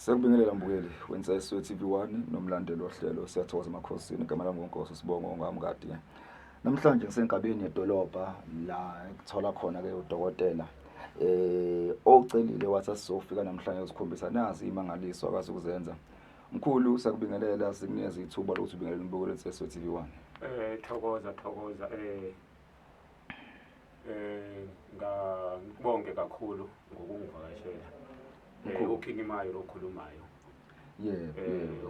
Siyakubingelela mbukeli weNseswe TV1 nomlandeli wohlelo Siyathokoza Emakhosini. Igama lami nguNkosi Sibongo Ngamkade. Namhlanje ngisenkabeni yedolobha la ekuthola khona ke udokotela ocelile wathi asizofika namhlanje uzikhombisa nazi imangaliso akwazi ukuzenza. Mkhulu, siyakubingelela, sikunikeza ithuba lokuthi ubingelele umbukeli weNseswe TV1. Thokoza, thokoza, ngibonge kakhulu ngokungivakashela. Mkhulu. UKing Mayo lokhulumayo.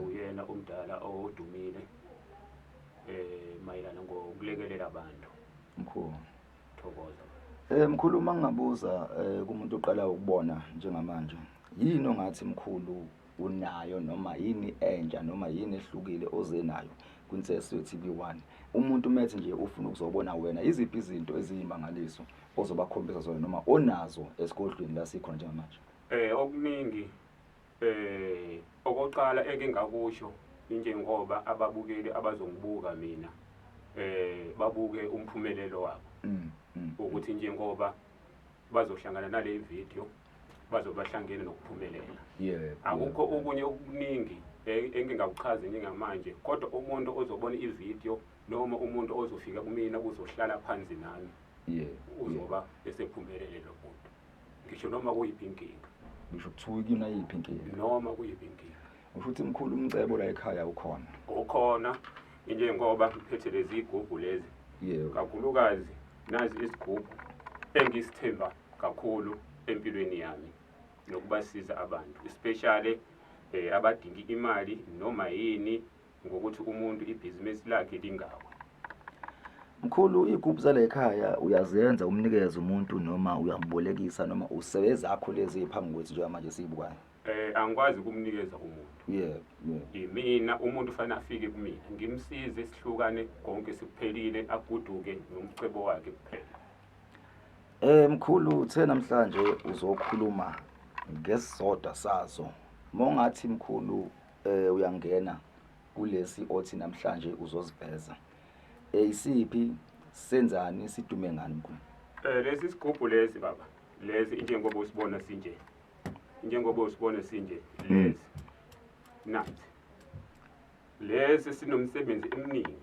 Uyena umdala odumile mayelana ngokulekelela abantu. Mkhulu. Thokoza. Mkhulu, uma ngingabuza kumuntu oqala ukubona njengamanje, yini ongathi mkhulu unayo noma yini entsha noma yini ehlukile oze nayo kwiNseswe TV1? Umuntu methi nje ufuna ukuzobona wena, iziphi izinto eziyimangaliso ozobakhombisa zona noma onazo esigodlweni la sikhona njengamanje? Okuningi, okokuqala engingakusho njengoba ababukeli abazongibuka mina babuke umphumelelo wabo. Ukuthi njengoba bazohlangana nale video bazobahlangene nokuphumelela. Akukho okunye okuningi engingakuchaza njengamanje, kodwa umuntu ozobona ivideo noma umuntu ozofika kumina uzohlala phansi nami. Uzoba esephumelele lo muntu. Ngisho noma kuyiphi inkinga. Ngisho kuthiwa kuyona yiphi inkinga. Noma kuyiphi inkinga. Usho ukuthi mkhulu umcebo la ekhaya ukhona. Ukhona, njengoba ngiphethe lezi igubhu lezi. Kakhulukazi nazi isigubhu engisithemba kakhulu empilweni yami nokubasiza abantu, especially abadinga imali noma yini, ngokuthi umuntu ibhizinisi lakhe lingawe. Mkhulu, igubhu zale ekhaya uyazenza umnikeze umuntu noma uyambolekisa noma usebenzakho lezi phambi kwethu njengamanje siyibukayo? Angikwazi ukumnikeza umuntu. Imina umuntu ufanele afike kumina ngimsize, sihlukane konke sikuphelile, aguduke nomcebo wakhe kuphela. Mkhulu, uthe namhlanje uzokhuluma ngesisodwa sazo. Mongathi mkhulu uyangena kulesi othi namhlanje uzosiveza. Isiphi, senzani, sidume ngani mkhulu? Lesi sigubhu lesi baba, lesi njengoba usibona sinje. Njengoba usibona sinje lesi. Nathi. Lesi sinomsebenzi eminingi.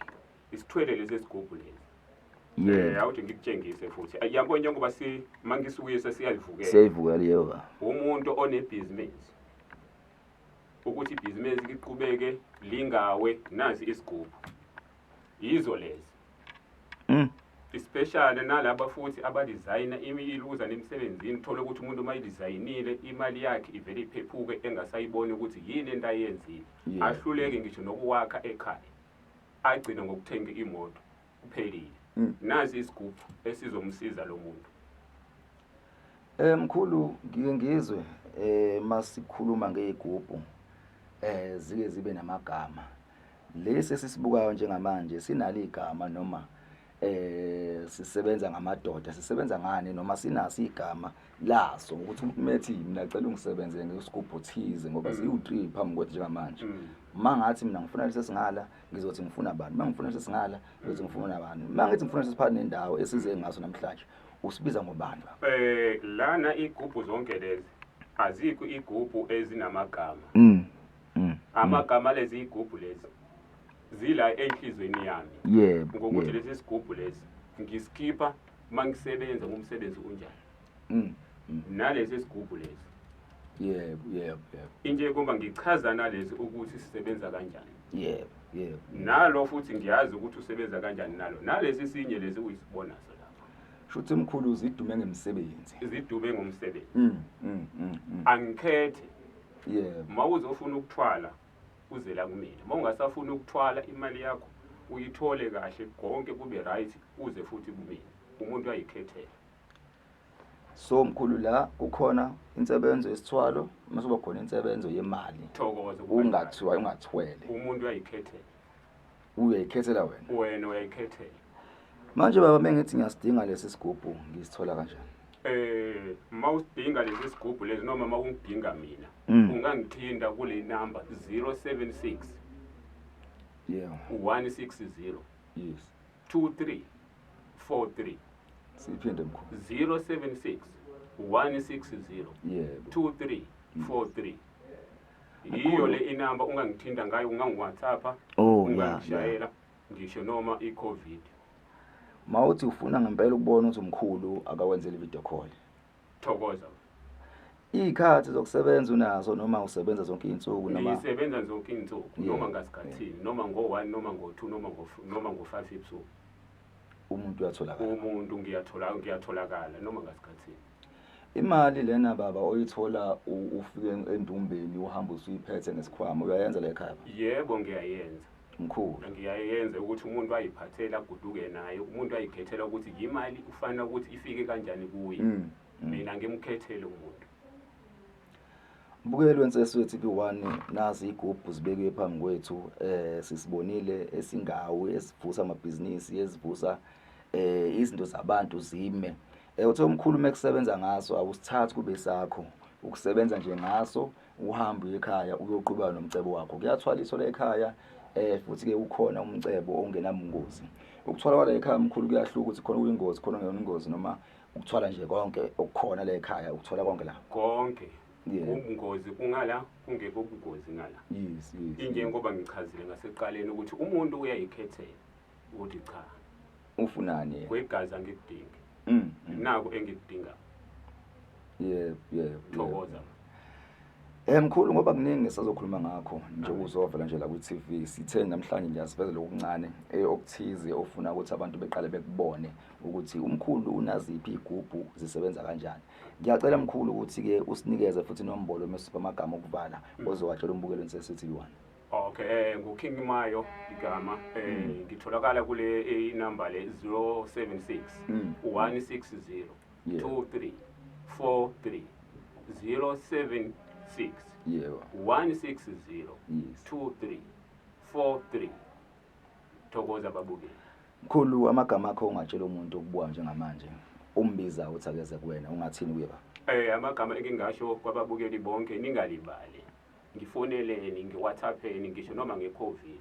Isithwele lesi sigubhu lesi. Awuthi ngikutshengise futhi. Yabo njengoba si mangisukise siyalivukela. Siyayivukela, yebo. Umuntu onebhizinisi ukuthi ibhizinisi liqhubeke lingawe, nazi isigubhu. Yizo lezi. Especially nalaba futhi abadesigner imiluza nemsebenzini, uthola ukuthi umuntu uma idesignile imali yakhe ivele iphephuke engasayiboni ukuthi yini into ayenzile. Ahluleke ngisho nokuwakha ekhaya. Agcine ngokuthenga imoto kuphelile. Nazi isigubhu esizomsiza lo muntu. Mkhulu, ngike ngizwe masikhuluma ngezigubhu zike zibe namagama. Lesi esisibukayo njengamanje sinalo igama noma sisebenza ngamadoda, sisebenza ngani noma sinaso igama laso ukuthi umuntu methi mina ngicela ungisebenze ngesigubhu thize ngoba siwu3 phambi kwethu njengamanje. Mangathi mina ngifuna lesi singala ngizothi ngifuna bani, mangifuna lesi singala ngizothi ngifuna bani, mangithi ngifuna lesi phakathi nendawo esize ngaso namhlanje usibiza ngobani baba? Lana igubhu zonke lezi azikho igubhu ezinamagama. Amagama lezi igubhu lezi zila enhlizweni yami. Ngokuthi lesi sigubhu lesi ngisikhipha mangisebenza ngomsebenzi unjani. Nalesi sigubhu lesi. Inje ngoba ngichaza nalezi ukuthi sisebenza kanjani. Nalo futhi ngiyazi ukuthi usebenza kanjani nalo. Nalesi sinye lesi uyisibona so lapha. Shuthi mkhulu zidume ngemisebenzi. Zidume ngomsebenzi. Angikhethe. Mawuzofuna ukuthwala uzela kumina. Mawungasafuni ukuthwala imali yakho uyithole kahle konke kube right uze futhi kumina. Umuntu uyayikhethela. So mkhulu la kukhona insebenzo yesithwalo, mase kuba khona insebenzo yemali. Thokoza. Ungathiwa ungathwele. Umuntu uyayikhethela. Uyayikhethela wena. Wena uyayikhethela. Manje baba mengithi ngiyasidinga lesi sigubhu ngisithola kanjani? Mawusidinga lesi sigubhu lesi noma mawungidinga mina, ungangithinta kule number 076 160 2343. Siphinde mkhulu. 076 160 2343. Yiyo le inamba ungangithinta ngayo, ungangi-WhatsApp, Oh, ya. ungangishayela ngisho noma i-COVID. Mawuthi ufuna ngempela ukubona ukuthi umkhulu akawenzeli video call. Thokoza. Iy'khathi zokusebenza unazo noma usebenza zonke iy'nsuku noma? Ngisebenza zonke iy'nsuku, noma ngasikhathini, noma ngo-1, noma ngo-2, noma ngo-5 ebusuku. Umuntu uyatholakala. Umuntu ngiyatholakala noma ngasikhathini. Imali lena baba oyithola ufike endumbeni uhamba usuyiphethe ngesikhwama, uyayenza la ekhaya? Yebo, ngiyayenza. Mkhulu. Ngiyayenza ukuthi umuntu ayiphathele aguduke nayo, umuntu ayikhethela ukuthi imali ufanele ukuthi ifike kanjani kuye. Mina ngimkhethele umuntu. Mbukeli weNseso TV1, nazi igubhu zibekiwe phambi kwethu, sisibonile esingawi esivusa amabhizinisi, esivusa izinto zabantu zime. Uthe umkhulu mekusebenza ngaso awusithathi kube sakho, ukusebenza nje ngaso uhambe uye ekhaya uyoqhubeka nomcebo wakho. Kuyathwaliswa la ekhaya, futhi ke ukhona umcebo ongenabungozi. Ukuthwala kwala ekhaya mkhulu kuyahluka ukuthi khona uyingozi, khona ungeyona ingozi, noma ukuthwala nje konke okukhona la ekhaya, ukuthola konke la. Konke. Ubungozi kungala, kungekho ubungozi ngala. Yes. Injengoba ngichazile ngasekuqaleni ukuthi umuntu uyayikhethela ukuthi cha. Ufunani yena? Kwegazi angikudingi. Naku engikudinga. Yebo. Thokoza. Mkhulu, ngoba kuningi sizokhuluma ngakho nje uzovela nje la ku TV, sithe namhlanje nje asivezele okuncane okuthize ofuna ukuthi abantu beqale bekubone ukuthi umkhulu unaziphi igubhu zisebenza kanjani. Ngiyacela mkhulu ukuthi ke usinikeze futhi inombolo mesipha amagama okuvala ozowatshela umbukeli weNseso TV1. Okay, nguKing Mayo igama, ngitholakala kule inamba le 076 160 2343 076 160 2343. Thokoza babukeli. Mkhulu, amagama akho ungatshela umuntu okubuka njengamanje umbiza uthi akeze kuwena, ungathini kuye ba? Amagama engingasho kwababukeli bonke, ningalibali. Ngifoneleni, ngiWhatsAppeni ngisho noma ngeCovid.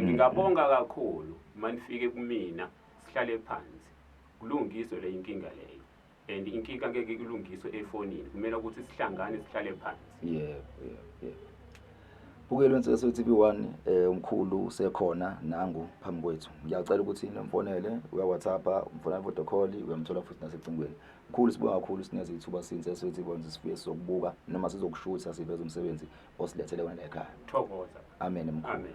Ngingabonga kakhulu manifike kumina sihlale phansi kulungiswe le inkinga leyo. And inkinga ngeke ilungiswe efonini, kumele ukuthi sihlangane sihlale phansi. Yebo. Bukelo weNseso TV1, umkhulu usekhona nangu phambi kwethu. Ngiyacela ukuthi nimfonele, uya WhatsApp, umfonela video call, uyamthola futhi nasecingweni. Mkhulu, sibonga kakhulu sineze ithuba siNseso TV1 sifike sizokubuka noma sizokushutha siveze umsebenzi osilethele wena la ekhaya. Thokoza. Amen mkhulu. Amen.